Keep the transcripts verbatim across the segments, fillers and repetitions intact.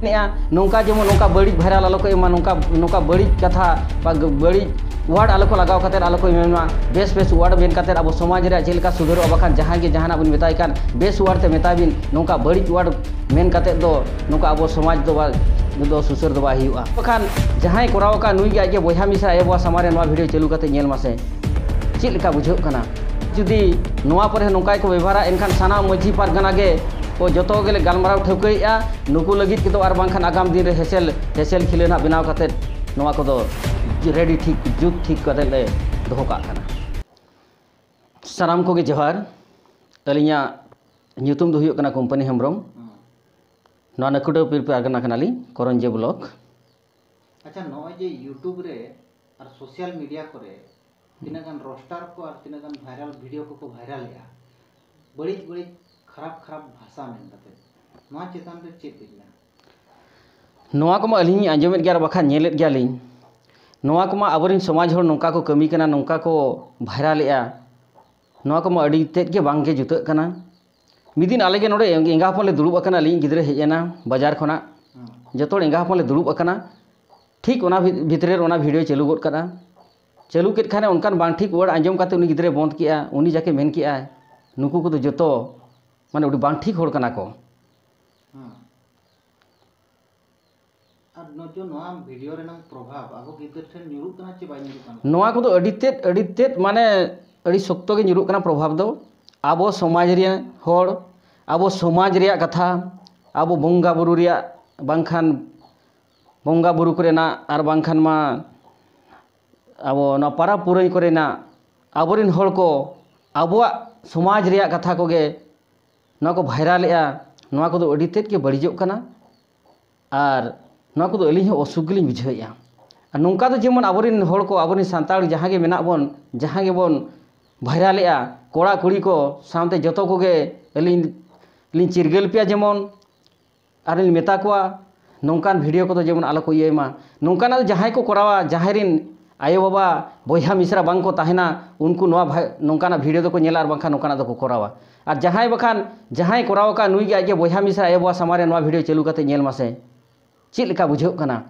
ᱢᱮᱱᱮᱜᱼᱟ, ᱱᱚᱝᱠᱟ ᱡᱮᱢᱚᱱ ᱱᱚᱝᱠᱟ ᱵᱟᱹᱲᱤᱡ viral ᱟᱞᱚ ᱠᱚ ᱮᱢᱟ, ᱱᱚᱝᱠᱟ, ᱱᱚᱝᱠᱟ ᱵᱟᱹᱲᱤᱡ ᱠᱟᱛᱷᱟ ᱵᱟ ᱵᱟᱹᱲᱤᱡ word ᱟᱞᱚ ᱠᱚ ᱞᱟᱜᱟᱣ ᱠᱟᱛᱮᱫ ᱟᱞᱚ ᱠᱚ ᱢᱮᱱ ᱢᱟ, ᱵᱮᱥ ᱵᱮᱥ word ᱢᱮᱱ ᱠᱟᱛᱮᱫ ᱟᱵᱚ ᱥᱚᱢᱟᱡᱽ ᱨᱮᱭᱟᱜ ᱪᱮᱫ ᱞᱮᱠᱟ ᱥᱩᱫᱷᱟᱹᱨᱚᱜᱼᱟ, ᱵᱟᱠᱷᱟᱱ ᱡᱟᱦᱟᱸᱭ ᱜᱮ ᱡᱟᱦᱟᱱᱟᱜ ᱵᱚᱱ ᱢᱮᱛᱟᱭ ᱠᱷᱟᱱ ᱵᱮᱥ word ᱛᱮ ᱢᱮᱛᱟᱭ ᱵᱤᱱ, ᱱᱚᱝᱠᱟ ᱵᱟᱹᱲᱤᱡ word ᱢᱮᱱ ᱠᱟᱛᱮᱫ ᱫᱚ ᱱᱚᱝᱠᱟ ᱟᱵᱚ ᱥᱚᱢᱟᱡᱽ ᱫᱚ ᱵᱟ-, ᱫᱚ ᱥᱩᱥᱟᱹᱨ ᱫᱚ ᱵᱟᱭ ᱦᱩᱭᱩᱜᱼᱟ᱾ ᱵᱟᱠᱷᱟᱱ ᱡᱟᱦᱟᱸᱭ ᱠᱚᱨᱟᱣ ᱟᱠᱟᱫ ᱱᱩᱭ ᱜᱮ ᱟᱡ ᱜᱮ ᱵᱚᱭᱦᱟ ᱢᱤᱥᱨᱟ ᱟᱭᱳ ᱵᱟᱵᱟ ᱥᱟᱢᱟᱝ ᱨᱮ ᱱᱚᱣᱟ video ᱪᱟᱹᱞᱩ ᱠᱟᱛᱮ ᱧᱮᱞ ᱢᱟᱥᱮ, ᱪᱮᱫ ᱞᱮᱠᱟ ᱵᱩᱡᱷᱟᱹᱜ ᱠᱟᱱᱟ? ᱡᱩᱫᱤ ᱱᱚᱣᱟ ᱯᱚᱨᱮ ᱱᱚᱝᱠᱟ ᱜᱮᱠᱚ ᱵᱮᱵᱚᱦᱟᱨᱟ, ᱮᱱᱠᱷᱟᱱ ᱥᱟᱱᱟᱢ ᱢᱟᱹᱡᱷᱤ ᱯᱟᱨᱜᱟᱱᱟ ᱜᱮ ᱠᱚ ᱡᱚᱛᱚ ᱜᱮᱞᱮ ᱜᱟᱞᱢᱟᱨᱟᱣ ᱴᱷᱟᱹᱣᱠᱟᱹᱭᱮᱫᱼᱟ, ᱱᱩᱠᱩ ᱞᱟᱹᱜᱤᱫ ᱛᱮᱫᱚ ᱟᱨ ᱵᱟᱝᱠᱷᱟᱱ ᱟᱜᱟᱢ ᱫᱤᱱ ᱨᱮ ᱦᱮᱥᱮᱞ, ᱦᱮᱥᱮᱞ ᱠᱷᱤᱞᱟᱹ ᱱᱟᱦᱟᱜ ᱵᱮᱱᱟᱣ ᱠᱟᱛᱮᱫ ᱱᱚᱣᱟ ᱠᱚᱫᱚ ready ᱴᱷᱤᱠ, ᱡᱩᱛ ᱴᱷᱤᱠ ᱠᱟᱛᱮᱫ ᱞᱮ ᱫᱚᱦᱚ ᱠᱟᱜ ᱠᱟᱱᱟ᱾ ᱥᱟᱱᱟᱢ ᱠᱚᱜᱮ ᱡᱚᱦᱟᱨ᱾ ᱟᱹᱞᱤᱧᱟᱜ ᱧᱩᱛᱩᱢ ᱫᱚ ᱦᱩᱭᱩᱜ ᱠᱟᱱᱟ ᱠᱚᱢᱯᱟᱱᱤ ᱦᱮᱢᱵᱨᱚᱢ᱾ ᱦᱩᱸ᱾ ᱱᱚᱣᱟ ᱱᱟᱹᱠᱩᱰᱟᱹ ᱯᱤᱨ ᱯᱟᱨᱜᱟᱱᱟ ᱠᱟᱱᱟᱞᱤᱧ, ᱠᱚᱨᱚᱧᱡᱤᱭᱟᱹ block᱾ ᱟᱪᱪᱷᱟ, ᱱᱚᱜᱼᱚᱭ ᱡᱮ YouTube ᱨᱮ ᱟᱨ social media ᱠᱚᱨᱮ ᱛᱤᱱᱟᱹᱜ ᱜᱟᱱ roaster ᱠᱚ ᱟᱨ ᱛᱤᱱᱟᱹᱜ ᱜᱟᱱ viral video ᱠᱚᱠᱚ viralᱮᱜᱼᱟ, ᱵᱟᱹᱲᱤᱡ ᱵᱟᱹᱲᱤᱡ ᱠᱷᱟᱨᱟᱯ ᱠᱷᱟᱨᱟᱯ ᱵᱷᱟᱥᱟ ᱢᱮᱱ ᱠᱟᱛᱮ, ᱱᱚᱣᱟ ᱪᱮᱛᱟᱱ ᱨᱮ ᱪᱮᱫ ᱵᱤᱱ ᱢᱮᱱᱟ? ᱱᱚᱣᱟ ᱠᱚᱢᱟ ᱟᱹᱞᱤᱧ ᱞᱤᱧ ᱟᱸᱡᱚᱢᱮᱫ ᱜᱮᱭᱟ ᱟᱨ ᱵᱟᱠᱷᱟᱱ ᱧᱮᱞᱮᱫ ᱜᱮᱭᱟᱞᱤᱧ᱾ ᱱᱚᱣᱟ ᱠᱚᱢᱟ ᱟᱵᱚᱨᱮᱱ ᱥᱚᱢᱟᱡᱽ ᱦᱚᱲ ᱱᱚᱝᱠᱟ ᱠᱚ ᱠᱟᱹᱢᱤ ᱠᱟᱱᱟ, ᱱᱚᱝᱠᱟ ᱠᱚ viralᱮᱜᱼᱟ, ᱱᱚᱣᱟ ᱠᱚᱢᱟ ᱟᱹᱰᱤ ᱛᱮᱫ ᱜᱮ ᱵᱟᱝ ᱜᱮ ᱡᱩᱛᱟᱹᱜ ᱠᱟᱱᱟ᱾ ᱢᱤᱫ ᱫᱤᱱ ᱟᱞᱮ ᱜᱮ ᱱᱚᱰᱮ ᱮᱸᱜᱟ ᱦᱚᱯᱚᱱ ᱞᱮ ᱫᱩᱲᱩᱵ ᱟᱠᱟᱱᱟ, ᱟᱹᱞᱤᱧ ᱜᱤᱫᱽᱨᱟᱹ ᱦᱮᱡ ᱮᱱᱟ ᱵᱟᱡᱟᱨ ᱠᱷᱚᱱᱟᱜ, ᱦᱩᱸ᱾ ᱡᱚᱛᱚ ᱦᱚᱲ ᱮᱸᱜᱟ ᱦᱚᱯᱚᱱ ᱞᱮ ᱫᱩᱲᱩᱵ ᱟᱠᱟᱱᱟ, ᱴᱷᱤᱠ ᱚᱱᱟ ᱵᱷᱤ-, ᱵᱷᱤᱛᱨᱤ ᱨᱮ ᱚᱱᱟ video ᱪᱟᱹᱞᱩ ᱜᱚᱫ ᱠᱟᱫᱟ᱾ ᱪᱟᱹᱞᱩ ᱠᱮᱫ ᱠᱷᱟᱱᱮ ᱚᱱᱠᱟᱱ ᱵᱟᱝ ᱴᱷᱤᱠ word ᱟᱸᱡᱚᱢ ᱠᱟᱛᱮ ᱩᱱᱤ ᱜᱤᱫᱽᱨᱟᱹᱭ ᱵᱚᱱᱫ ᱠᱮᱜᱼᱟ, ᱩᱱᱤ ᱡᱟᱠᱮ ᱢᱮᱱ ᱠᱮᱜᱼᱟᱭ, ᱱᱩᱠᱩ ᱠᱚᱫᱚ ᱡᱚᱛᱚ ᱢᱟᱱᱮ ᱟᱹᱰᱤ ᱵᱟᱝ ᱴᱷᱤᱠ ᱦᱚᱲ ᱠᱟᱱᱟ ᱠᱚ᱾ ᱦᱩᱸ᱾ ᱟᱨ ᱱᱚᱡᱚ ᱱᱚᱣᱟ video ᱨᱮᱱᱟᱝ ᱯᱨᱚᱵᱷᱟᱵᱽ ᱟᱵᱚ ᱜᱤᱫᱟᱹᱨ ᱴᱷᱮᱱ ᱧᱩᱨᱩᱜ ᱠᱟᱱᱟ ᱪᱮ ᱵᱟᱭ ᱧᱩᱨᱩᱜ ᱠᱟᱱᱟ? ᱱᱚᱣᱟ ᱠᱚᱫᱚ ᱟᱹᱰᱤ ᱛᱮᱫ, ᱟᱹᱰᱤ ᱛᱮᱫ ᱢᱟᱱᱮ ᱟᱹᱰᱤ ᱥᱚᱠᱛᱚ ᱜᱮ ᱧᱩᱨᱩᱜ ᱠᱟᱱᱟ ᱯᱨᱚᱵᱷᱟᱵᱽ ᱫᱚ᱾ ᱟᱵᱚ ᱥᱚᱢᱟᱡᱽ ᱨᱮᱱ ᱦᱚᱲ, ᱟᱵᱚ ᱥᱚᱢᱟᱡᱽ ᱨᱮᱭᱟᱜ ᱠᱟᱛᱷᱟ, ᱟᱵᱚ ᱵᱚᱸᱜᱟ ᱵᱩᱨᱩ ᱨᱮᱭᱟᱜ, ᱵᱟᱝᱠᱷᱟᱱ ᱵᱚᱸᱜᱟ ᱵᱩᱨᱩ ᱠᱚᱨᱮᱱᱟᱜ, ᱟᱨ ᱵᱟᱝᱠᱷᱟᱱ ᱢᱟ ᱟᱵᱚ ᱱᱚᱣᱟ ᱯᱟᱨᱟᱵᱽ ᱯᱩᱨᱟᱹᱭ ᱠᱚᱨᱮᱱᱟᱜ ᱟᱵᱚᱨᱮᱱ ᱦᱚᱲ ᱠᱚ ᱟᱵᱚᱣᱟᱜ ᱥᱚᱢᱟᱡᱽ ᱨᱮᱭᱟᱜ ᱠᱟᱛᱷᱟ ᱠᱚᱜᱮ ᱱᱚᱣᱟ ᱠᱚ viralᱮᱜᱼᱟ, ᱱᱚᱣᱟ ᱠᱚᱫᱚ ᱟᱹᱰᱤ ᱛᱮᱫ ᱜᱮ ᱵᱟᱹᱲᱤᱡᱚᱜ ᱠᱟᱱᱟ᱾ ᱟᱨ ᱱᱚᱣᱟ ᱠᱚᱫᱚ ᱟᱹᱞᱤᱧ ᱦᱚᱸ ᱚᱥᱩᱠ ᱜᱮᱞᱤᱧ ᱵᱩᱡᱷᱟᱹᱣᱮᱫᱼᱟ᱾ ᱟᱨ ᱱᱚᱝᱠᱟ ᱫᱚ ᱡᱮᱢᱚᱱ ᱟᱵᱚᱨᱮᱱ ᱦᱚᱲ ᱠᱚ, ᱟᱵᱚᱨᱮᱱ ᱥᱟᱱᱛᱟᱲ ᱡᱟᱦᱟᱸ ᱜᱮ ᱢᱮᱱᱟᱜ ᱵᱚᱱ, ᱡᱟᱦᱟᱸ ᱜᱮᱵᱚᱱ viralᱮᱜᱼᱟ, ᱠᱚᱲᱟ ᱠᱩᱲᱤ ᱠᱚ ᱥᱟᱶᱛᱮ ᱡᱚᱛᱚ ᱠᱚᱜᱮ ᱟᱹᱞᱤᱧ ᱞᱤᱧ ᱪᱤᱨᱜᱟᱹᱞ ᱯᱮᱭᱟ ᱡᱮᱢᱚᱱ, ᱟᱨ ᱞᱤᱧ ᱢᱮᱛᱟ ᱠᱚᱣᱟ ᱱᱚᱝᱠᱟᱱ video ᱠᱚᱫᱚ ᱡᱮᱢᱚᱱ ᱟᱞᱚ ᱠᱚ ᱤᱭᱟᱹᱭ ᱢᱟ᱾ ᱱᱚᱝᱠᱟᱱᱟᱜ ᱫᱚ ᱡᱟᱦᱟᱸᱭ ᱠᱚ ᱠᱚᱨᱟᱣᱟ, ᱡᱟᱦᱟᱸᱭ ᱨᱮᱱ ᱟᱭᱳᱼᱵᱟᱵᱟ, ᱵᱚᱭᱦᱟ ᱢᱤᱥᱨᱟ ᱵᱟᱝ ᱠᱚ ᱛᱟᱦᱮᱱᱟ, ᱩᱱᱠᱩ ᱱᱚᱣᱟ ᱵᱷᱟ-, ᱱᱚᱝᱠᱟᱱᱟᱜ ᱵᱷᱤᱰᱤᱭᱳ ᱫᱚᱠᱚ ᱧᱮᱞᱟ ᱟᱨ ᱵᱟᱝᱠᱷᱟᱱ ᱱᱚᱝᱠᱟᱱᱟᱜ ᱫᱚᱠᱚ ᱠᱚᱨᱟᱣᱟ᱾ ᱟᱨ ᱡᱟᱦᱟᱸᱭ ᱵᱟᱠᱷᱟᱱ, ᱡᱟᱦᱟᱸᱭ ᱠᱚᱨᱟᱣ ᱟᱠᱟᱫ, ᱱᱩᱭ ᱜᱮ ᱟᱡ ᱜᱮ ᱵᱚᱭᱦᱟ ᱢᱤᱥᱨᱟ ᱟᱭᱳᱼᱵᱟᱵᱟ ᱥᱟᱢᱟᱝ ᱨᱮ ᱱᱚᱣᱟ ᱵᱷᱤᱰᱤᱭᱳ ᱪᱟᱹᱞᱩ ᱠᱟᱛᱮ ᱧᱮᱞ ᱢᱟᱥᱮ, ᱪᱮᱫ ᱞᱮᱠᱟ ᱵᱩᱡᱷᱟᱹᱜ ᱠᱟᱱᱟ?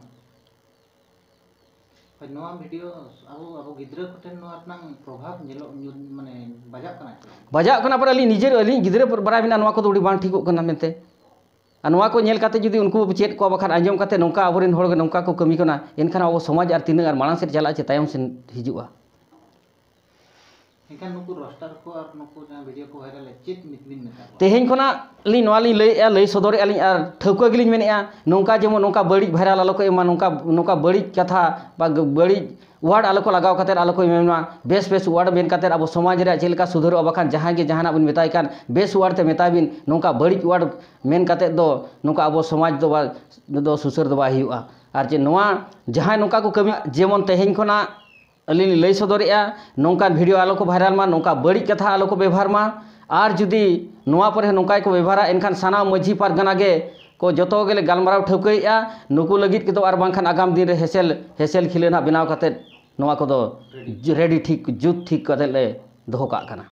ᱦᱳᱭ, ᱱᱚᱣᱟ ᱵᱷᱤᱰᱤᱭᱳ ᱟᱵᱚ, ᱟᱵᱚ ᱜᱤᱫᱽᱨᱟᱹ ᱠᱚᱴᱷᱮᱱ ᱱᱚᱣᱟ ᱨᱮᱱᱟᱜ ᱯᱨᱚᱵᱷᱟᱵᱽ ᱧᱮᱞᱚᱜ, ᱧᱩᱨ-, ᱢᱟᱱᱮ, ᱵᱟᱡᱟᱜ ᱠᱟᱱᱟ ᱥᱮ ᱵᱟᱝ? ᱵᱟᱡᱟᱜ ᱠᱟᱱᱟ, ᱯᱟᱨ ᱟᱹᱞᱤᱧ ᱱᱤᱡᱮᱨ, ᱟᱹᱞᱤᱧ ᱜᱤᱫᱽᱨᱟᱹ ᱵᱟᱲᱟᱭ ᱢᱮᱱᱟᱜᱼᱟ, ᱱᱚᱣᱟ ᱠᱚᱫᱚ ᱟᱹᱰᱤ ᱵᱟᱝ ᱴᱷᱤᱠᱚᱜ ᱠᱟᱱᱟ ᱢᱮᱱᱛᱮ᱾ ᱟᱨ ᱱᱚᱣᱟ ᱠᱚ ᱧᱮᱞ ᱠᱟᱛᱮ ᱡᱩᱫᱤ ᱩᱱᱠᱩ ᱵᱚ ᱪᱮᱫ ᱠᱚᱣᱟ, ᱵᱟᱠᱷᱟᱱ ᱟᱸᱡᱚᱢ ᱠᱟᱛᱮ ᱱᱚᱝᱠᱟ ᱟᱵᱚᱨᱮᱱ ᱦᱚᱲ ᱱᱚᱝᱠᱟ ᱠᱚ ᱠᱟᱹᱢᱤ ᱠᱟᱱᱟ, ᱮᱱᱠᱷᱟᱱ ᱟᱵᱚ ᱥᱚᱢᱟᱡᱽ ᱟᱨ ᱛᱤᱱᱟᱹᱜ ᱟᱨ ᱢᱟᱲᱟᱝ ᱥᱮᱫ ᱪᱟᱞᱟᱜᱼᱟ ᱪᱮ ᱛᱟᱭᱚᱢ ᱥᱮᱫ ᱦᱤᱡᱩᱜᱼᱟ? ᱮᱱᱠᱷᱟᱱ ᱱᱩᱠᱩ ᱨᱳᱥᱴᱟᱨ ᱠᱚ ᱟᱨ ᱱᱩᱠᱩ ᱡᱟᱦᱟᱸ ᱵᱷᱤᱰᱤᱭᱳ ᱠᱚ ᱵᱷᱟᱭᱨᱟᱞᱮᱫ, ᱪᱮᱫ ᱢᱤᱫ ᱵᱤᱱ ᱢᱮᱛᱟ ᱠᱚᱣᱟ? ᱛᱮᱦᱮᱧ ᱠᱷᱚᱱᱟᱜ ᱞᱤᱧ ᱱᱚᱣᱟ ᱞᱤᱧ ᱞᱟᱹᱭᱮᱫᱼᱟ, ᱞᱟᱹᱭ ᱥᱚᱫᱚᱨᱮᱫᱼᱟ ᱞᱤᱧ ᱟᱨ ᱴᱷᱟᱹᱣᱠᱟᱹ ᱜᱮᱞᱤᱧ ᱢᱮᱱᱮᱫᱼᱟ, ᱱᱚᱝᱠᱟ ᱡᱮᱢᱚᱱ ᱱᱚᱝᱠᱟ ᱵᱟᱹᱲᱤᱡ ᱵᱷᱟᱭᱨᱟᱞ ᱟᱞᱚ ᱠᱚ ᱮᱢᱟ, ᱱᱚᱝᱠᱟ, ᱱᱚᱝᱠᱟ ᱵᱟᱹᱲᱤᱡ ᱠᱟᱛᱷᱟ ᱵᱟ ᱵᱟᱹᱲᱤᱡ ᱣᱟᱨᱰ ᱟᱞᱚ ᱠᱚ ᱞᱟᱜᱟᱣ ᱠᱟᱛᱮᱫ ᱟᱞᱚ ᱠᱚ ᱢᱮᱱ ᱢᱟ, ᱵᱮᱥ ᱵᱮᱥ ᱣᱟᱨᱰ ᱢᱮᱱ ᱠᱟᱛᱮᱫ ᱟᱵᱚ ᱥᱚᱢᱟᱡᱽ ᱨᱮᱭᱟᱜ ᱪᱮᱫ ᱞᱮᱠᱟ ᱥᱩᱫᱷᱟᱹᱨᱚᱜᱼᱟ, ᱵᱟᱠᱷᱟᱱ ᱡᱟᱦᱟᱸᱭ ᱜᱮ ᱡᱟᱦᱟᱱᱟᱜ ᱵᱤᱱ ᱢᱮᱛᱟᱭ ᱠᱟᱱ ᱵᱮᱥ ᱣᱟᱨᱰ ᱛᱮ ᱢᱮᱛᱟᱭ ᱵᱤᱱ, ᱱᱚᱝᱠᱟ ᱵᱟᱹᱲᱤᱡ ᱣᱟᱨᱰ ᱢᱮᱱ ᱠᱟᱛᱮᱫ ᱫᱚ ᱱᱚᱝᱠᱟ ᱟᱵᱚ ᱥᱚᱢᱟᱡᱽ ᱫᱚ ᱵᱟ-, ᱫᱚ ᱥᱩᱥᱟᱹᱨ ᱫᱚ ᱵᱟᱭ ᱦᱩᱭᱩᱜᱼᱟ᱾ ᱟᱨ ᱪᱮᱫ ᱱᱚᱣᱟ ᱡᱟᱦᱟᱸᱭ ᱱᱚᱝᱠᱟ ᱠᱚ ᱠᱟᱹᱢᱤ, ᱡᱮᱢᱚᱱ ᱛᱮᱦᱮᱧ ᱠᱷᱚᱱᱟᱜ ᱟᱹᱞᱤᱧ ᱞᱤᱧ ᱞᱟᱹᱭ ᱥᱚᱫᱚᱨᱮᱫᱼᱟ, ᱱᱚᱝᱠᱟᱱ ᱵᱷᱤᱰᱤᱭᱳ ᱟᱞᱚ ᱠᱚ ᱵᱷᱟᱭᱨᱟᱞ ᱢᱟ, ᱱᱚᱝᱠᱟ ᱵᱟᱹᱲᱤᱡ ᱠᱟᱛᱷᱟ ᱟᱞᱚ ᱠᱚ ᱵᱮᱵᱷᱟᱨ ᱢᱟ᱾ ᱟᱨ ᱡᱩᱫᱤ ᱱᱚᱣᱟ ᱯᱚᱨᱮ ᱦᱚᱸ ᱱᱚᱝᱠᱟ ᱜᱮᱠᱚ ᱵᱮᱵᱷᱟᱨᱟ, ᱮᱱᱠᱷᱟᱱ ᱥᱟᱱᱟᱢ ᱢᱟᱹᱡᱷᱤ ᱯᱟᱨᱜᱟᱱᱟ ᱜᱮ ᱠᱚ ᱡᱚᱛᱚ ᱜᱮᱞᱮ ᱜᱟᱞᱢᱟᱨᱟᱣ ᱴᱷᱟᱹᱣᱠᱟᱹᱭᱮᱫᱼᱟ᱾ ᱱᱩᱠᱩ ᱞᱟᱹᱜᱤᱫ ᱠᱚᱫᱚ ᱟᱨ ᱵᱟᱝᱠᱷᱟᱱ ᱟᱜᱟᱢ ᱫᱤᱱ ᱨᱮ ᱦᱮᱥᱮᱞ, ᱦᱮᱥᱮᱞ ᱠᱷᱤᱞᱟᱹ ᱱᱟᱦᱟᱜ ᱵᱮᱱᱟᱣ ᱠᱟᱛᱮᱫ ᱱᱚᱣᱟ ᱠᱚᱫᱚ ᱨᱮᱰᱤ ᱴᱷᱤᱠ, ᱡᱩᱛ ᱴᱷᱤᱠ ᱠᱟᱛᱮᱫ ᱞᱮ ᱫᱚᱦᱚ ᱠᱟᱜ ᱠᱟᱱᱟ᱾